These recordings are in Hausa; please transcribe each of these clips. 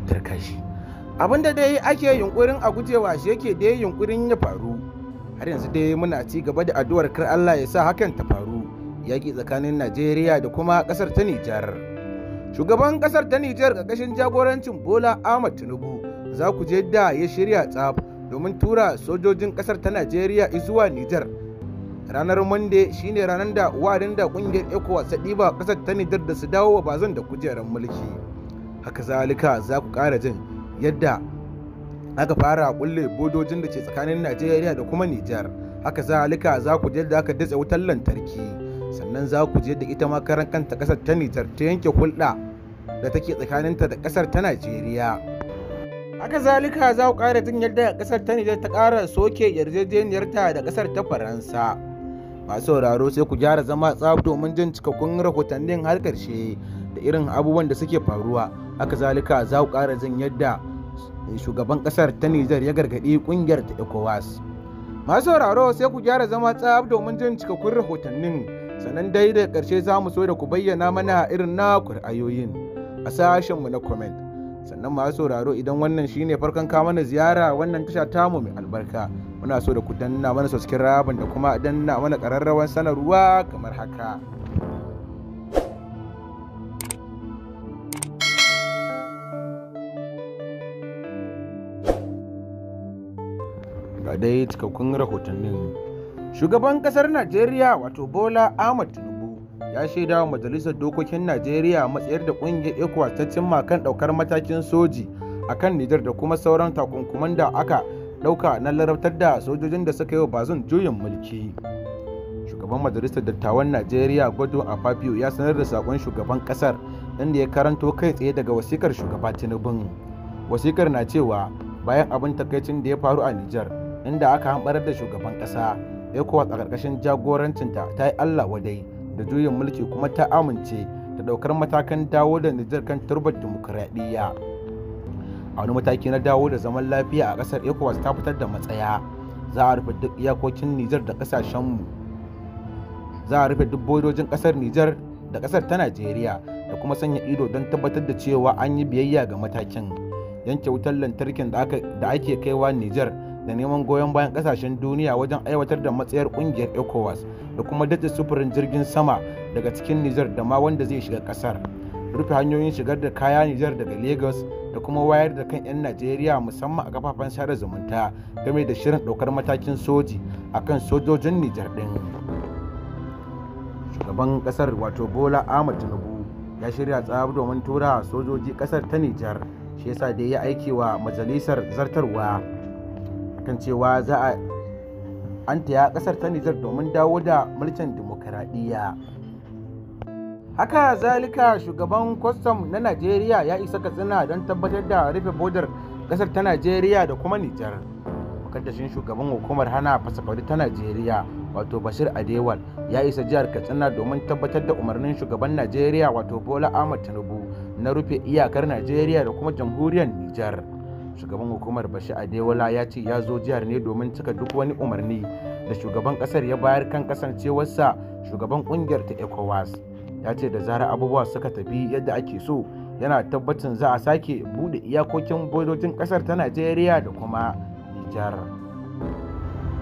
Tarkashi. Abin da dai ake yunkurin a gujewa shi yake dai yunkurin ya faru. Har yanzu dai muna ci gaba da addu'ar kar Allah ya sa hakan ta faru. Yaƙi tsakanin Najeriya da kuma ƙasar ta Nijar. Shugaban ƙasar ta Nijar ƙarƙashin jagorancin Bola Ahmad Tinubu za ku je da ya shirya tsaf domin tura sojojin ƙasar ta Najeriya zuwa Nijar. Ranar Monday shine ranar da wa'adin da ƙungiyar ECOWAS ta ɗiba ƙasar ta Nijar da su dawo wa Bazum da kujerar mulki. Haka zalika za ku ƙara jin yadda aka fara kulle bodojin da ke tsakanin Najeriya da kuma Nijar. Haka zalika za ku je da aka datse wutar lantarki. Sannan za ku je da ita ma karan kanta kasar ta Nijar ta yanke hulɗa da take tsakaninta da kasar ta Najeriya. Haka zalika za ku ƙara jin yadda kasar ta Nijar ta ƙara soke yarjejeniyarta da kasar ta Faransa. Masu sauraro, sai ku gyara zama tsaf domin jin cikakkun rahotannin har ƙarshe da irin abubuwan da suke faruwa. Haka zalika za ku ƙara jin yadda shugaban kasar ta Nijar ya gargaɗi ƙungiyar ta ECOWAS. Masu sauraro, sai ku gyara zama tsaf domin jin cikakkun rahotannin. Sannan dai da ƙarshe za mu so da ku bayyana mana irin naku ra'ayoyin a sashenmu na comment. Sannan masu sauraro, idan wannan shine farkon kawo mana ziyara wannan tasha tamu mai albarka, muna so da ku danna mana subscribe da kuma danna mana ƙararrawar sanarwa kamar haka. Ga dai cikakkun rahotannin. Shugaban kasar Najeriya, wato Bola Ahmad Tinubu, ya shaida wa Majalisar Dokokin Najeriya matsayar da kungiyar ECOWAS ta cimma kan daukar matakin soji a kan Nijar da kuma sauran takunkuman da aka dauka na ladabtar da sojojin da suka yi wa Bazum juyin mulki. Shugaban Majalisar Dattawan Najeriya, Godswill Akpabio, ya sanar da sakon shugaban kasar, inda ya karanto kai tsaye daga wasikar Shugaba Tinubu. Wasikar na cewa, bayan abin takaicin da ya faru a Nijar, inda aka hambarar da shugaban kasa, ECOWAS a ƙarƙashin jagorancinta ta yi Allah wadai da juyin mulki kuma ta amince da ɗaukar matakan dawo da Nijar kan turbar dimokuraɗiyya. A wani mataki na dawo da zaman lafiya a ƙasar, ECOWAS ta fitar da matsaya: za a rufe duk iyakokin Nijar da ƙasashenmu, za a rufe duk bodojin ƙasar Nijar da ƙasar ta Najeriya da kuma sanya ido don tabbatar da cewa an yi biyayya ga matakin. Yanke wutar lantarkin da ake kaiwa Nijar da neman goyon bayan kasashen duniya wajen aiwatar da matsayar kungiyar ECOWAS da kuma datse sufurin jirgin sama daga cikin Nijar da ma wanda zai shiga kasar, rufe hanyoyin shigar da kaya Nijar daga Lagos da kuma wayar da kan 'yan Najeriya, musamman a kafafen sada zumunta, game da shirin ɗaukar matakin soji akan sojojin Nijar ɗin. Shugaban kasar, wato Bola Ahmad Tinubu, ya shirya tsab domin tura sojoji kasar ta Nijar. Shi yasa da ya aike wa majalisar zartarwa kan cewa za a an taya kasar ta Nijar domin dawo da mulkin dimokuraɗiyya. Haka zalika, shugaban kwastam na Najeriya ya isa Katsina don tabbatar da rufe bodar kasar ta Najeriya da kuma Nijar. Mukaddashin shugaban hukumar hana fasakwauri ta Najeriya, wato Bashir Adewal, ya isa jihar Katsina domin tabbatar da umarnin shugaban Najeriya, wato Bola Ahmad Tinubu, na rufe iyakar Najeriya da kuma Jamhuriyar Nijar. Shugaban hukumar, Bashir Adewala, ya ce ya zo jihar ne domin cika duk wani umarni da shugaban kasar ya bayar kan kasancewarsa shugaban kungiyar ta ECOWAS. Ya ce da zarar abubuwa suka tafi yadda ake so, yana tabbacin za a sake bude iyakokin bodojin kasar ta Najeriya da kuma Nijar.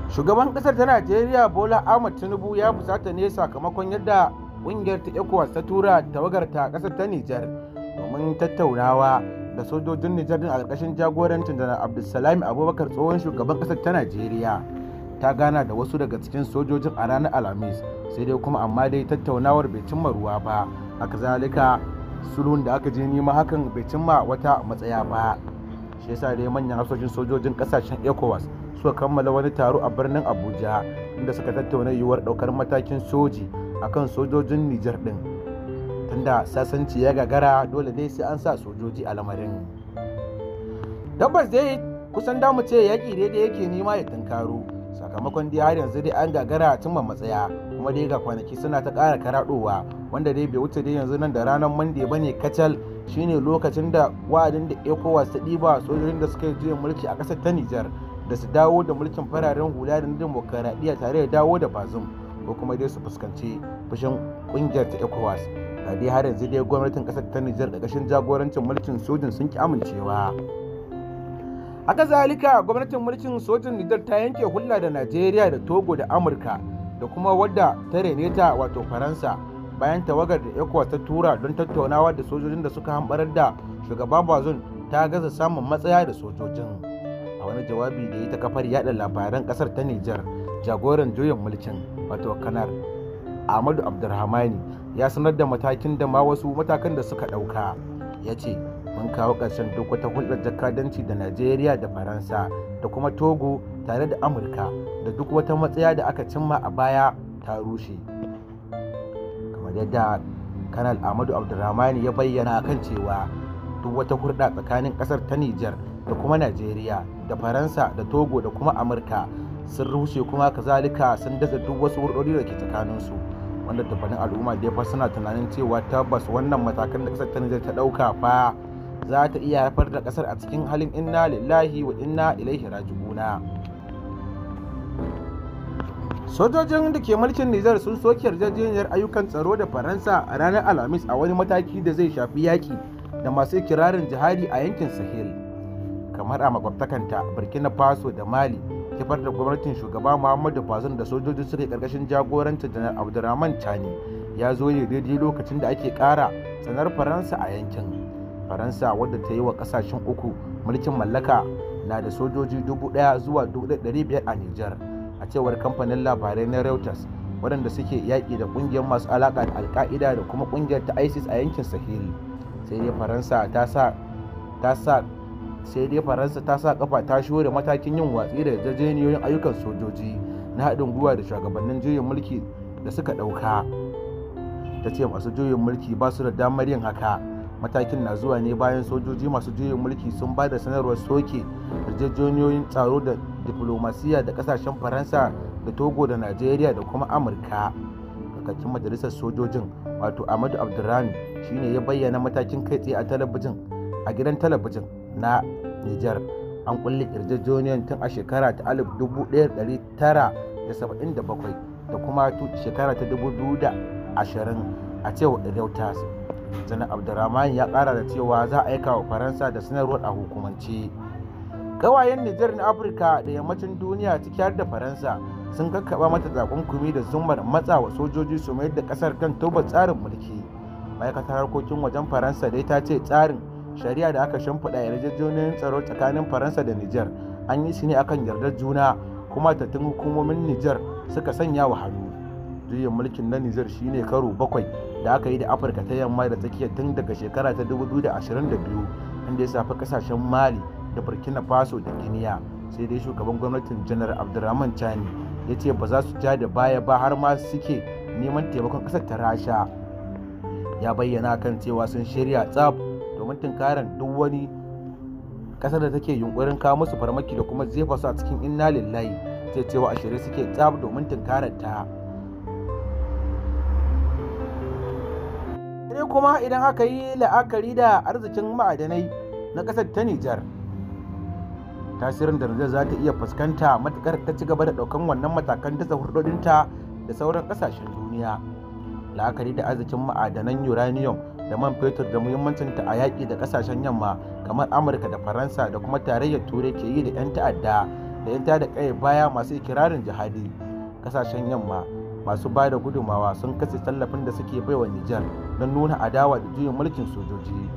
Shugaban kasar ta Najeriya, Bola Ahmad Tinubu, ya fusata ne sakamakon yadda kungiyar ta ECOWAS ta tura tawagar ta kasar ta Nijar domin tattaunawa da sojojin Nijar din a ƙarƙashin jagorancin Janar Abdulsalami Abubakar, tsohon shugaban ƙasar ta Najeriya. Ta gana da wasu daga cikin sojojin a ranar Alhamis, sai dai kuma amma dai tattaunawar bai cimma ruwa ba. Haka zalika, sulhun da aka je nema hakan bai cimma wata matsaya ba. Shi yasa dai manyan hafsoshin sojojin ƙasashen ECOWAS suka kammala wani taro a birnin Abuja, inda suka tattauna yiwuwar ɗaukar matakin soji akan sojojin Nijar ɗin. Tunda sasanci ya gagara, dole dai sai an sa sojoji a lamarin. Tabbas dai kusan damu ce yaƙi daidai yake nema ya tunkaro, sakamakon dai har yanzu dai an gagara cimma matsaya, kuma dai ga kwanaki suna ta ƙara karaɗowa, wanda dai bai wuce dai yanzu nan da ranar Monday bane kacal shine lokacin da wa'adin da ECOWAS ta ɗiba sojojin da suka yi juyin mulki a ƙasar ta Nijar da su dawo da mulkin fararen hula da na dimokuraɗiyya tare da dawo da Bazum, ko kuma dai su fuskanci fushin ƙungiyar ta ECOWAS. Ga dai har yanzu dai gwamnatin kasar ta Nijar ƙarƙashin jagorancin mulkin sojin sun ki amincewa. Haka zalika gwamnatin mulkin sojin Nijar ta yanke hulɗa da Najeriya da Togo da Amurka da kuma wadda ta rene ta wato Faransa, bayan tawagar da ECOWAS ta tura don tattaunawa da sojojin da suka hambarar da shugaba Bazoum ta gaza samun matsaya da sojojin. A wani jawabi da ya ta kafar yada labaran kasar ta Nijar, jagoran juyin mulkin wato Kanar Ahmadu Abdurrahmani ya sanar da matakin da ma wasu matakan da suka ɗauka. Ya ce, mun kawo ƙarshen duk wata hulɗar jakadanci da Najeriya da Faransa da kuma Togo tare da Amurka, da duk wata matsaya da aka cimma a baya ta rushe. Kamar yadda Kanal Ahmadu Abdurrahmani ya bayyana kan cewa duk wata hulɗa tsakanin ƙasar ta Nijar da kuma Najeriya da Faransa da Togo da kuma Amurka sun rushe, kuma kazalika sun datse duk wasu hulɗoɗi da ke tsakaninsu. Wanda dubbanin al'umma da fa suna tunanin cewa tabbas wannan matakan da ƙasar ta Nijar ta ɗauka fa za ta iya haifar da ƙasar a cikin halin inna lillahi wa inna ilaihi raji'una. Sojojin da ke mulkin Nijar sun soke yarjejeniyar ayyukan tsaro da Faransa a ranar Alhamis a wani mataki da zai shafi yaƙi da masu ikirarin jihadi a yankin Sahel. Kamar a makwabtakanta Burkina Faso da Mali, kifar da gwamnatin shugaba Muhammadu Bazoum da sojoji suka yi karkashin jagorancin Janar Abdurrahman Chani ya zo ne daidai lokacin da ake kara tsanar Faransa a yankin. Faransa, wadda ta yi wa kasashen uku mulkin mallaka, na da sojoji 1,000 zuwa 1,500 a Nijar, a cewar kamfanin labarai na Reuters, waɗanda suke yaƙi da ƙungiyar masu alaƙa da Al-Qaeda da kuma ƙungiyar ta ISIS a yankin Sahel. Sai dai Faransa ta sa kafa ta shure matakin yin watsi da yarjejeniyoyin ayyukan sojoji na haɗin gwiwa da shugabannin juyin mulki da suka ɗauka. Ta ce masu juyin mulki ba su da damar yin haka. Matakin na zuwa ne bayan sojoji masu juyin mulki sun ba da sanarwar soke yarjejeniyoyin tsaro da diflomasiya da kasashen Faransa da Togo da Najeriya da kuma Amurka. Kakakin majalisar sojojin wato Ahmadu Abdurrahman shine ya bayyana matakin kai tsaye a gidan talabijin na Nijar. An kulle yarjejeniyar tun a shekara ta 1977 da kuma shekara ta 2020, a cewar Reuters. Janar Abdurrahman ya kara da cewa za a aika wa Faransa da sanarwar a hukumance. Ƙawayen Nijar na Afirka da yammacin duniya, ciki har da Faransa, sun kakkaba mata takunkumi da zumar matsa wa sojoji su mayar da ƙasar kan turbar tsarin mulki. Ma'aikatar harkokin wajen Faransa dai ta ce tsarin shari'a da aka shimfiɗa yarjejeniyoyin tsaro tsakanin Faransa da Nijar an yi shi ne akan yardar juna, kuma tattun hukumomin Nijar suka sanya wa hannu. Juyin mulkin na Nijar shine karo 7 da aka yi da Afirka ta yamma da tsakiya tun daga shekara ta 2022, inda ya shafi kasashen Mali da Burkina Faso da Guinea. Sai dai shugaban gwamnatin Janar Abdurrahman Chani ya ce ba za su ja da baya ba, har ma suke neman taimakon ƙasar ta Rasha. Ya bayyana kan cewa sun shirya tsaf domin tunkarar duk wani kasar da take yunkurin kawo musu farmaki da kuma jefa su a cikin inna lillahi, sai cewa a shirye suke tsaf domin tunkarar ta. Sai kuma idan aka yi la'akari da arzikin ma'adanai na kasar ta Nijar, tasirin da Nijar za ta iya fuskanta matukar ta ci gaba da daukan wannan matakan dasa hurdodinta da sauran kasashen duniya. La'akari da arzikin ma'adanan uranium da man fetur da muhimmancinta a yaƙi da ƙasashen yamma kamar Amurka da Faransa da kuma Tarayyar Turai ke yi da 'yan ta'adda da 'yan tada ƙayar baya masu ikirarin jihadi. Ƙasashen yamma masu ba da gudummawa sun katse tallafin da suke baiwa Nijar don nuna adawa da juyin mulkin sojoji.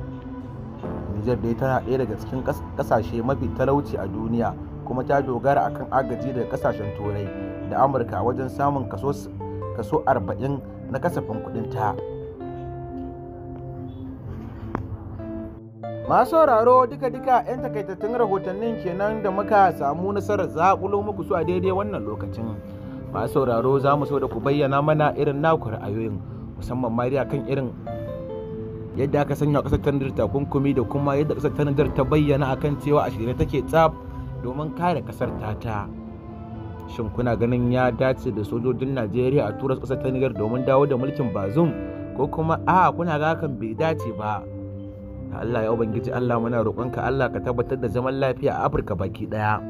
Nijar dai tana ɗaya daga cikin ƙasashe mafi talauci a duniya, kuma ta dogara akan agaji daga ƙasashen Turai da Amurka wajen samun kaso 40 na kasafin kuɗinta. Masu sauraro, duka-duka 'yan takaitattun rahotannin kenan da muka samu nasarar zaƙulo muku su a daidai wannan lokacin. Masu sauraro, za mu so da ku bayyana mana irin naku ra'ayoyin, musamman ma dai akan irin yadda aka sanya ƙasar ta Nijar takunkumi da kuma yadda ƙasar ta Nijar ta bayyana akan cewa a shirye take tsaf domin kare ƙasar tata. Shin kuna ganin ya dace da sojojin Najeriya a tura ƙasar ta Nijar domin dawo da mulkin Bazoum, ko kuma a kuna ga hakan bai dace ba? Allah ya Ubangiji Allah, muna roƙonka Allah ka tabbatar da zaman lafiya a Afirka baki ɗaya.